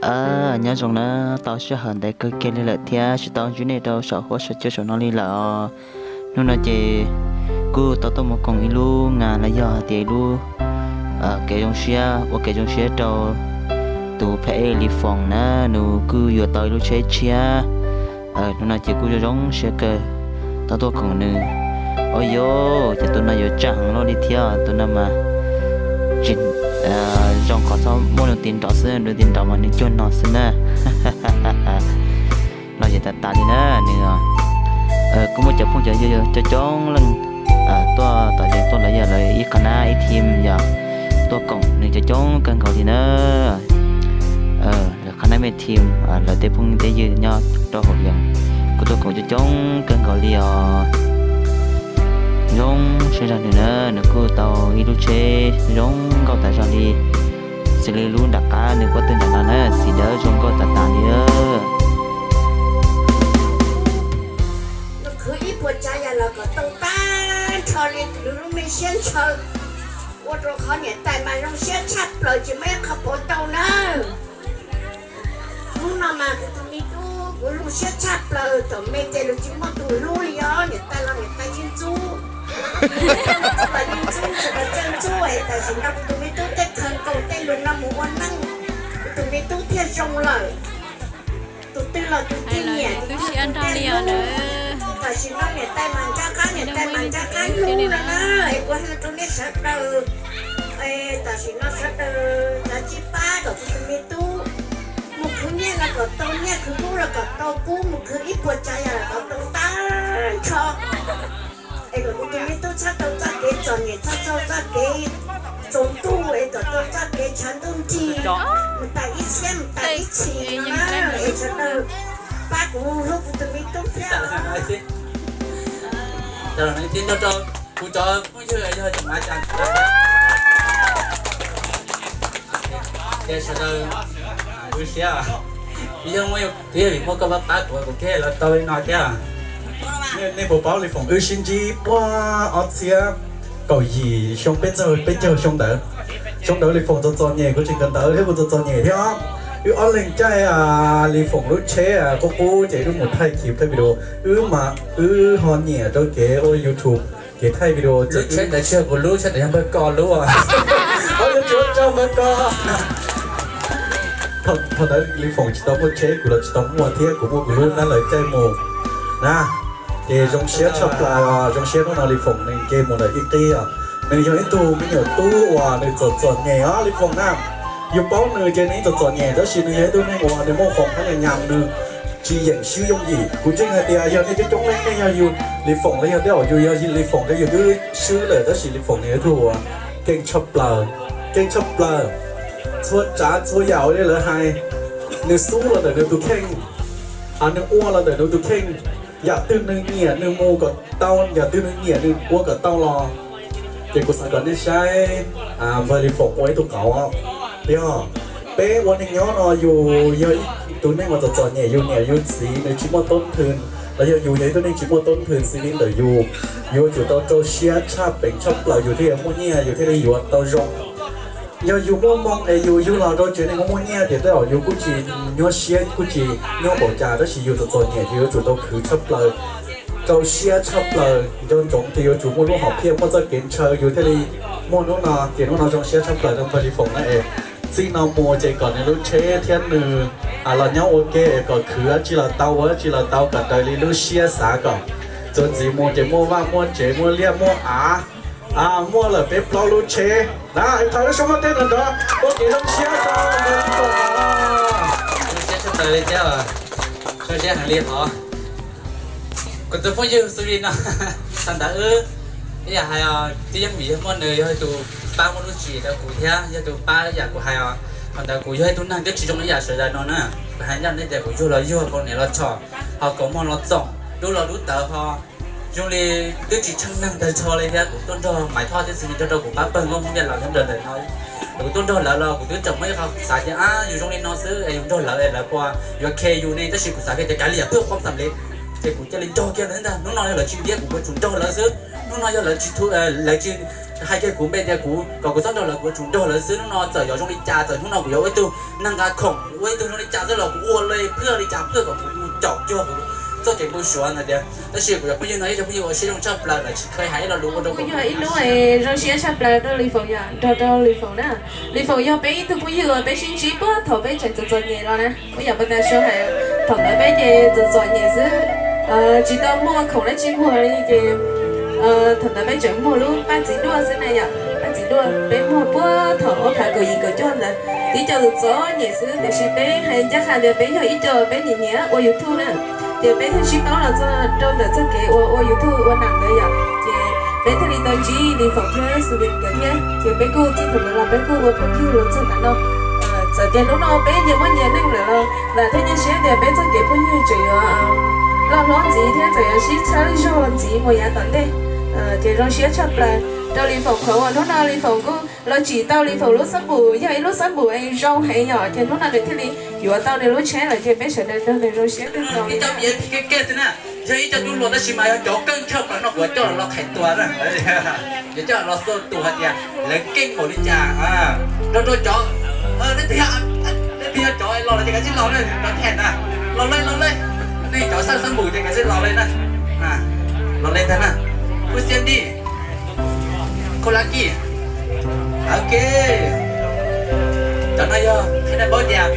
Aw, nyob zoo na, tau sij hawm ntev kawg kiag li lawm thiab tsis tau ntsib nej rau saum huab saum cua saum no li lawm os. Hnub no ces kuj tau tuaj mus koom ib lub nga los yog hais tias ib lub kev zoo siab, ua kev zoo siab rau tus phab ej Lis Foom na, nws kuj yuav tau ib lub tsheb tshiab. Hnub no ces kuj zoo zoo siab kawg tau tuaj koom nws. Ua yos, ces tus no yuav tseem loj li thiab, tus no mas tsis zoo, qhov txhob muaj nws tis nrov xwb, nws tis nrov mas nws cuag no xwb na. Los ces tas tas li na, nws kuj muaj cov phooj cov ywg coob coob leej tuaj tom yees tuaj, lawv yog lawv ib qhab nab ib team yog tuaj koom nws coob coob kawg nkaus li na. Lawv qhab nab me team, lawv tej phooj tej ywg nyob rau hauv yees kuj tuaj koom coob coob kawg nkaus li os. Zoo siab zog nws na, nws kuj tau ib lub tsheb zoo nkauj tas zog li, xws li lub nram qab nws pob tw ntawm no na, xim dawb zoo nkauj tas tas li. Nws khwv ib puas tsav yam los kom tau tag nrho li nws lub me siab ntshaw. Ua rau qhov niam tais mas zoo siab tshaj plaws tsis muaj ib qho pauv tau nawb. Hnub no mas kuv tus me tub kuv zoo siab tshaj plaws, thaum me ces lawv tsis muaj tus hlub li os, niam tais los niam tais yeej ntxub, los yeej ntxub, tsis los txawj ntxub es tam sim no kuv tus me tub tej khaws nkaus tej lus no mus ua neej, kuv tus me tub thiaj zoo lawm. Tus twg los tus twg nyiam, tus twg los tus twg hlub. Tam sim no niam tais mas ntsaj qab, niam tais mas ntsaj qab hlub no na. Es kuv hais rau nej sawv daws, tam sim no sawv daws kav tsij pab kom kuv tus me tub mus khwv nyiaj los kom tau nyiaj, khwv kub los kom tau kub, mus khwv ib puas tsav yam los kom tau tag nrho. Es kom kuv tus me tub txhob tau txoj kev txom nyem, txhob tau txoj kev tsaus ntuj, es kom tau txoj kev tshav ntuj nrig, mus tas ib txhiab mus tas ib txhis no na. Es sawv daws pab kuv hlub kuv tus me tub thiab. Kuv cov phooj ywg yog cov Hmoob Cas ces sawv daws wb siab, yog muaj, twb yog vim muaj koj pab pab kuv, kuv thiaj los tau li no thiab. Nej puas paub Lis Foom wb sib ntsib puag ob txhiab kaum yim xyoo, peb txog peb caug xyoo ntawd. Xyoo ntawd Lis Foom txom txom nyem, kuv tseem kawm ntawv thiab kuv txom txom nyem thiab. Wb ob leeg caij Lis Foom lub tsheb qub qub ces wb mus thaij clip thaij video. Wb mas wb ho nyiam rau kev ua YouTube, kev thaij video. Lub tsheb ntawd tsis yog kuv lub, tsheb ntawd yog npawg Kos lub. Tsis ua tsaug npawg Kos. Thaum ntawd Lis Foom tsis tau muaj tsheb, kuv los tsis tau muaj thiab, kuv muaj kuv lub na, lawv caij mus na. Ces zoo siab tshaj plaws, zoo siab hnub no Lis Foom nws nce mus lawm ib qib os. Nws yog ib tug me nyuam tub uas nws txom txom nyem os Lis Foom na. Yus paub nws ces nws txom txom nyem, tab sis nws yog ib tug neeg uas nws muaj qhov phab nyas nyas, nws tsis yeem swb yooj yim. Kuv ntseeg hais tias yog nej coob coob leej nej yog yus Lis Foom los yog tej zaum yus yog Lis Foom ces yus twb swb lawm, tab sis Lis Foom nws yog ib tug uas keej tshaj plaws, keej tshaj plaws. Txhua tsav txhua yam uas li lawv hais, nws xub los ntawm nws tus kheej, nws ua los ntawm nws tus kheej. Yam twg nws nyiam nws mus kom tau, yam twg nws nyiam nws ua kom tau los. Ces kuv xav kom nej saib npawg Lis Foom ua ib tug qauv. Yog peb ua neeg nyob no yus yog ib tug neeg uas txom txom nyem, yus niam yus txiv nws tsis muaj toob thwm, los yog yus yog ib tug neeg tsis muaj toob thwm xws li ntawm yus, yuav tsum tau rau siab tshaj, peem tshaj plaws yus thiaj yuav muaj nyiaj, yus thiaj li yuav tau zoo. Yog yus muaj hmoo es yus yug los rau tsev neeg muaj nyiaj tias tej zaum yus kuj tsis nyuaj siab kuj tsis nyuaj npaum cas, tab sis yus txom txom nyem ces yuav tsum tau khwv tshaj plaws, rau siab tshaj plaws, nco ntsoov tias yuav tsum muaj lub hom phiaj, muaj txoj kev ntshaw yus thiaj li muaj hnub no. Ces hnub no zoo siab tshaj plaws rau npawg Lis Foom na es txij no mus ces kom nws lub tsheb thiab nws los nyob ua ke es kom khwv dab tsi los tau, ua dab tsi los tau, kom raws li lub siab xav, kom txuas ntxiv mus ces muaj vaj muaj tsev, muaj liaj muaj av, muaj lawm peb plaub lub tsheb na. Thov lub suab muab teb nrov nrov ua kev zoo siab rau npawg Lis Foom. Zoo siab tshaj plaws li thiab, zoo siab heev li hov. Kuv tus phooj ywg xws li no, thaum ntawd wb ib yam hais os, twb yeej vim yog muaj nws yog tus pab muaj lub tswv yim rau kuv thiab yog tus pab ib yam kuv hais os. Thaum ntawd kuv yog ib tug neeg twb tsis zoo ib yam sawv daws no na. Kuv hais ncaj nej tias kuv yug los yug, kaus hniav los tshom, ho kaus mog los txoom, dub los dub tawv, ho zoo li twb tsis tsheej neeg tag nrho li thiab. Kuv tuaj nrog Maiv Thoj thiab Xis Nis nrog rau kuv pab pawg nkauj Hmoob Viaj Laus nyob ntawm no. Kuv tuaj nrog lawv los kuv twb tseem muaj ib qho xav tias yus zoo li no xwb es yus nrog lawv es lawv puas yuav khe yus ne, tab sis kuv xav kiag tias kav liam pwg qhuam xam li, ces kuv cia li nrog kiag lawv ntag. Hnub no yog lawv tsis ntiab kuv, kuv tsum nrog lawv xwb. Hnub no yog lawv tsis, lawv tsis hais kiag kuv npe tias kuv kom kuv txhob nrog lawv, kuv yuav tsum nrog lawv xwb. Hnub no txawm yog zoo li cas, txawm hnub no kuv yuav ua ib tug neeg nqa khoom, ua ib tug zoo li cas xwb los kuv ua li phwj li cas phwj kom kuv mus caum cuag kuv txoj kev npau suav ntawd tiag. Tab sis kuv cov phooj ywg no yog cov phooj ywg uas siab zoo tshaj plaws, lawv tsis kheev hais ib lo lus ua rau kuv. Kuj yog ib lub zoo siab tshaj plaws rau Lis Foom yom, nrog rau Lis Foom na. Lis Foom yog peb ib tug phooj ywg uas peb sib ntsib puag thaum peb tseem txom txom nyem los na. Ua yam pas tas su hais, thaum ntawd peb ces txom txom nyem xwb, tsis tau muaj khoom dab tsi muag li ces thaum ntawd peb tseem muag lub paj txiv duaj xwb na yom, paj txiv duaj peb muag puag thaum ob phav kaum yim kaum cuaj ntawd. Ib co txom txom nyem xwb tiam sis peb hais ncaj qha tias peb yog ib co peb nyiam nyiam ua YouTube na, ces peb thiaj sib paub los txog rau ntawm txoj kev ua ua YouTube ua nam ntawd yom, ces peb thiaj li tau ntsib Lis Foom thiab Xus Lis nkawd thiab, ces peb kuj txij thaum ntawd los peb kuj ua phooj ywg los txog tav no. Txawm tias hnub no peb nyias muaj nyias neej lawm los vam thiab cia siab tias peb txoj kev phooj ywg tseem yuav loj hlob ntxiv thiab tseem yuav sib txhawb zog ntxiv mus yav tom ntej. Ces zoo siab tshaj plaws rau Lis Foom qhov uas hnub no Lis Foom kuj los tsim tau Lis Foom lub xab npum, yog ib lub xab npum es zoo heev yom, ces hnub no nws thiaj li yuav tau nws lub tsheb lawm, ces peb sawv daws nrog nws zoo siab kawg nkaus li. Ib co miv phi kev kiag xwb na, yog ib co tub hluas tab sis mas yog cov keej tshaj plaws no kuv coj los qhia tua na, yuav coj los xua tus hais tias lawv keej npaum li cas. Nrog rau cov, nej tus yog, nej tus yog cov los los ces kav tsij los na, cov them na, los lej los lej, nej cov xab xab npum ces kav tsij los lej na, los lej ntag na. Kuj xiab dij, Koj Lab Kij. Ok, cov no yog qhia nej paub tias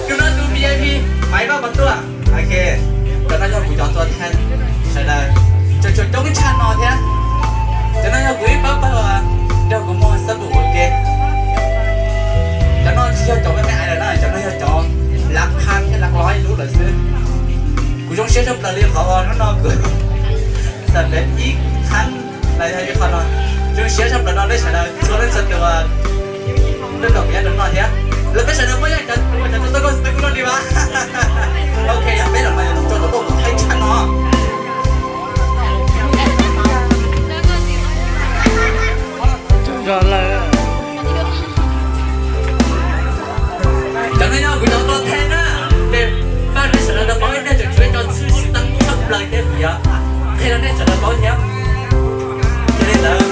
tus no tus V I P Maiv Vaj Pov Tuaj. Ok, cov no yog kuv cov tua thaj sawv daws, tseem tshuav coob tshaj no thiab. Cov no yog kuv ib pab pawg uas nrog kuv muag xab npum ua ke. Cov no tsis yog cov me me aiv lawm na, cov no yog cov lav qhab thiab lav los ib lub lawm xwb. Kuv zoo siab tshaj plaws li qhov uas hnub no kuv txawm pem ib qhab los yog ib qho no. Zoo siab tshaj plaws rau nej sawv daws txhua leej txhua tus uas tuaj nrog kuv nyob rau no thiab. Los peb sawv daws muaj ib yam cov ua cov tau koj xwb kuj noj li mas. Ok, yog peb los mas yog tus rau tus poj kom haib tshaj no. Cov no yog kuv cov tua thej na, ces faj nej sawv daws tau paub nej tseem tshuav ib co txhwb tsis tau tshaj plaws thiab kuv yuav qhia rau nej sawv daws paub thiab. Yog li ntawd,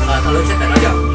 thaum lub tsheb tawm no yog